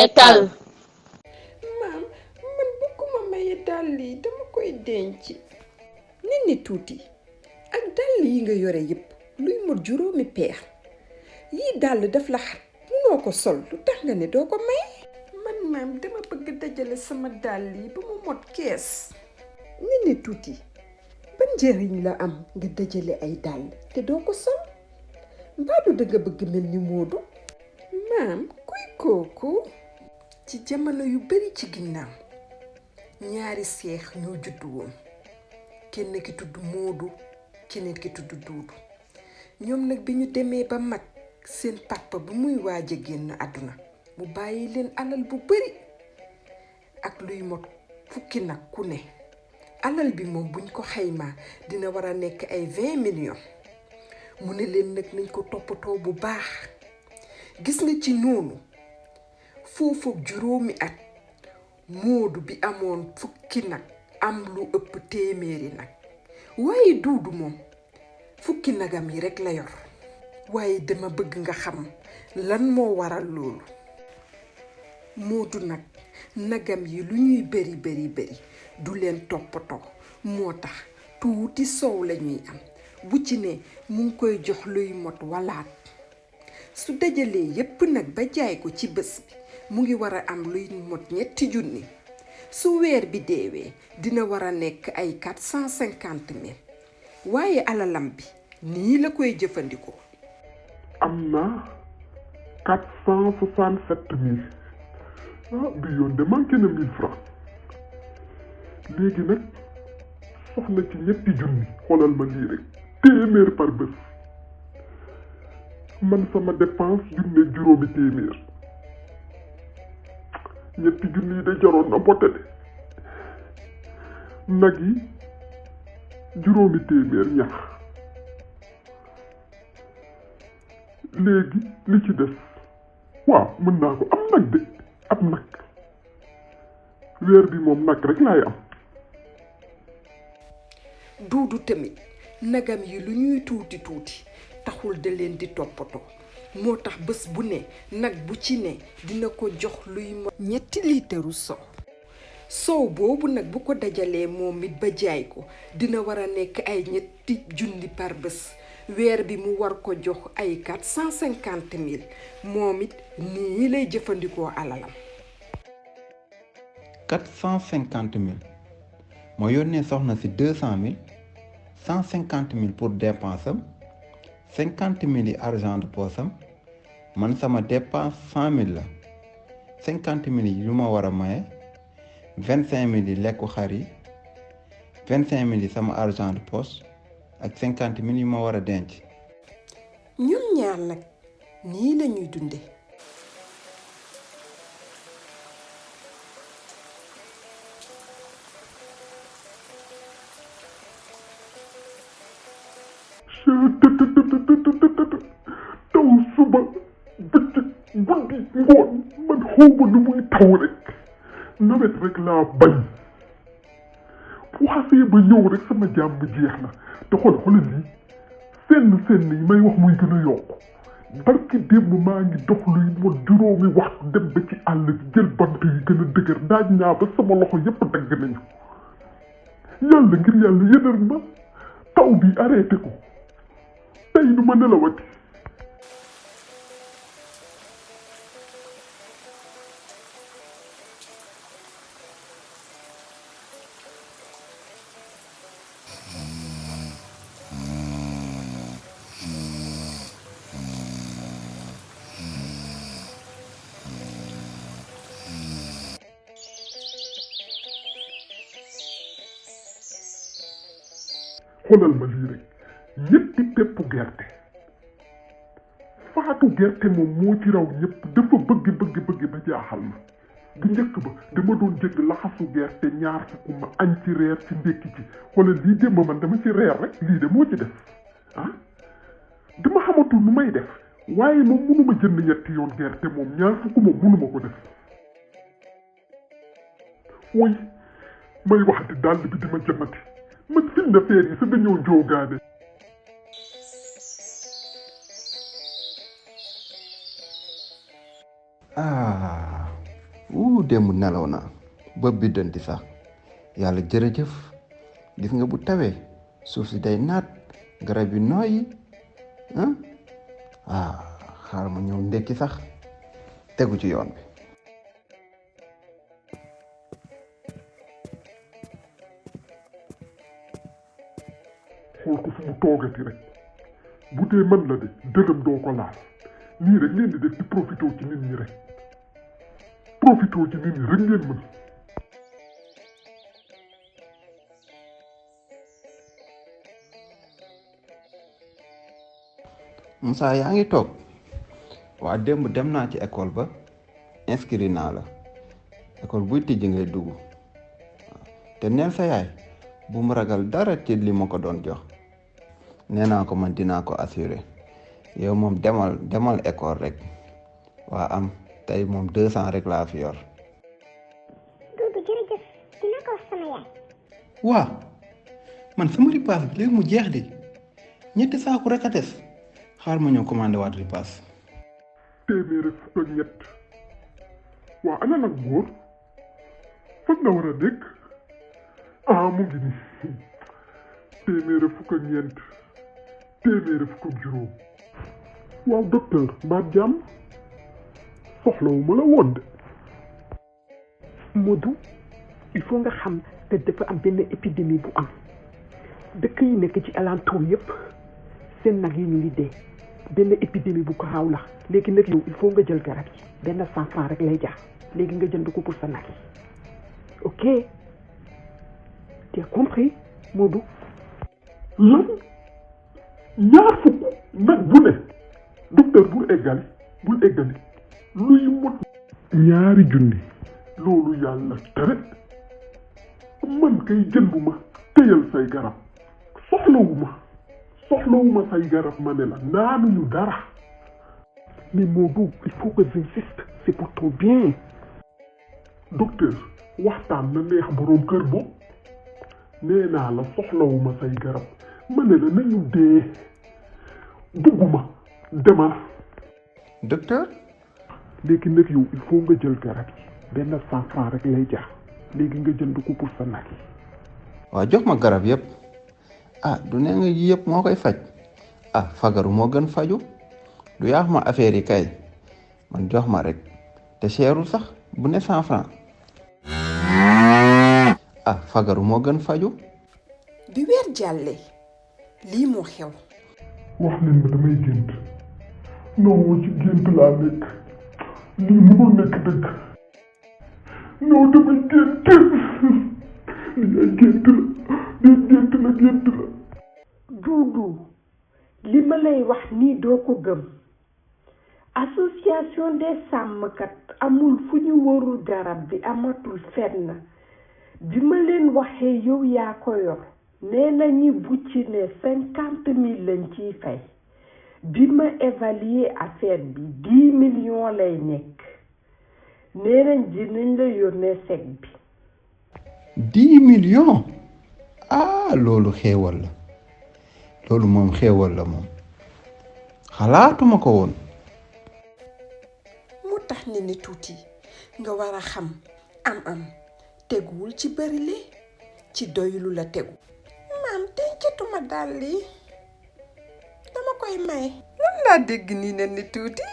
lekkal. maam man bëgguma maye dàll yi dama koy denc. nit ni tuuti ak dàll yi nga yore yépp luy mot juróomi peer yii dàll daf la xat munoo ko sol lu tax nga ne doo ko may. man maam dama bëgg dajale sama dàll yi ba mu mot kees. nit ni tuuti ban njëriñ la am nga dajale ay dàll te doo ko sol mbaadu danga bëgg mel ni Moodu. maam kuy kooku. ci jamono yu bari ci ginnaaw ñaari seex ñoo juddu woon kenn ki tudd Moodu keneen ki tudd Duudu. ñoom nag bi ñu demee ba mag seen papa bu muy waaj a génn àdduna mu bàyyi leen alal bu bari ak luy mot fukki nag ku ne. alal bi moom buñ ko xaymaa dina war a nekk ay 20 millions. mu ne leen nag nañ ko toppatoo bu baax. gis nga ci noonu foofu juróomi at Moodu bi amoon fukki nag am lu ëpp téeméeri nag waaye Duudu moom fukki nagam yi rekk la yor. waaye dama bëgg nga xam lan moo waral loolu. Moodu nag nagam yi lu ñuy bari du leen toppatoo moo tax tuuti soow lañuy am bu ci ne mu ngi koy jox luy mot walaat. su dajalee yépp nag ba jaay ko ci bés bi mu ngi war a am luy mot 3 junni. su weer bi deewee dina war a nekk ay 450 000 waaye alalam bi nii la koy jëfandikoo. am na 467 000 bi yoon de manqué na 1000 francs. léegi nag soxla ci 3 junni xoolal ma lii rek téeméer par bés man sama dépense junne juróomi téeméer 3 junni yi de jaroon na mbote de nag yi juróomi téeméer ñax léegi li ci des waaw mën naa ko am nag de ab nag weer bi moom nag rek laay am. Duudu tamit nagam yi lu ñuy tuuti taxul da leen di toppatoo moo tax bés bu ne nag bu ci ne dina ko jox luy mot 3 liitaru soow boobu nag bu ko dajalee moom it ba jaay ko dina war a nekk ay 3 junni par bés. weer bi mu war ko jox ay 450 000 moom it nii lay jëfandikoo alalam. 450 000 ma yónnee soxna si 200 000 150 000 pour dépense am 50 000 yi argent de poche am man sama dépense 100 000 la 50 000 yi lu ma war a maye 25 000 yi lekku xar yi 25 000 yi sama argent de poche ak 50 000 yu ma war a denc. ñun ñaar nag nii lañuy dunde. taw suba bëccëg guddi ngoon man xawma nu muy taw rek nawet rek laa bañ bu xasee ba ñëw rek sama jàmm jeex na te xoolal lii senn yi may wax muy gën a yokku barki démb maa ngi dox luy mot juróomi waxtu dem ba ci àll bi jël bant yi gën a dëgër daaj naa ba sama loxo yépp dagg nañu yàlla ngir yàlla yënal ma taw bi arrêté ko tey du ma nelawati. xoolal ma lii rek 7 peppu gerte faatu gerte moom moo ci raw ñëpp dafa bëgg ba jaaxal ma bu njëkk ba dama doon jënd laxasu gerte 2 fukk ma añ ci reer ci ndékki ci xoolal lii démb man dama ci reer rek lii de moo ci def dama xamatul nu may def waaye moom mënuma jënd 3 yoon gerte moom 2 fukk moom mënuma ko def woy may waxati dàll bi di ma jëmati man fi na feer yi sa dañoo joogaane. démb nelaw naa ba biddanti sax yàlla jërëjëf gis nga bu tawee suuf si day naat garab yi nooyi xaaral ma ñëw ndekki sax tegu ci yoon bi. xool ko fu mu toogati rek bu dee man la de dërëm doo ko laal nii rek ngeen di def di profité ci nit ñi rek ngeen mën. Moussa yaa ngi toog waa démb dem naa ci école ba inscrit naa la école buy tijji ngay dugg te neel sa yaay bu mu ragal dara ci li ma ko doon jox nee naa ko man dinaa ko assuré yow moom demal école rek waa am tey moom 200 rek laa fi yor. Duudu jërëjëf dina ko wax sama yaay. waa man sama ripaas bi léegi mu jeex de ñetti saaku rek a des xaar ma ñëw commandé waat ripaas. téeméer ak fukk ak ñett waa ana nag góor fan la war a nekk mu ngi nii téeméer ak fukk ak ñeent téeméer ak fukk ak juróom. waaw docteur mbaa jàmm soxlawuma la woon de. Modou il faut nga xam te dafa am benn épidémie bu am dëkk yi nekk ci alentour yëpp seen nag yi ñu ngi dee benn épidémie bu ko xaw la léegi nag yow il faut nga jël garab yi benn 100 francs rek lay jaar léegi nga jënd ko pour sa nag yi ok tu as compris Modou. lan ñaar fukk nag bu ne docteur bul eggali luy mot ñaari junni loolu yàlla tere man kay jënduma téyal say garab soxlawuma say garab ma ne la naanuñu dara. mais Modou il faut que j'insiste c'est pour ton bien. docteur waxtaan na neex boroom kër bo nee naa la soxlawuma say garab ma ne la nañu dee bugguma demal. docteur. léegi nag yow il faut nga jël garab yi benn 100 francs rek lay jar léegi nga jënd ko pour sa nag yi. waaw jox ma garab yëpp du ne nga yëpp moo koy faj fagaru moo gën faju du yaax ma affaire yi kay man jox ma rek te seerul sax bu ne 100 francs fagaru moo gën faju. bi weer jàllee lii moo xew. wax leen ma damay gént non ci gént laa nekk lii mënul nekk dëgg non damay gént lii ay gént la. Duudu li ma lay wax nii doo ko gëm association des sàmmkat amul fu ñu warul garab bi amatul fenn bi ma leen waxee yow yaa ko yor nee na ñi bu ci ne 50 000 lañ ciy fay bi ma évaluer affaire bi 10 millions lay nekk nee nañ dinañ la yónnee chèque bi. 10 millions loolu xéewal la loolu moom xéewal la moom xalaatuma ko woon. moo tax ne ni tuuti nga war a xam am teguwul ci bërile ci doylu la tegu. maam dencatuma dàll yi dama koy may. lan laa dégg nii ne ni tuuti.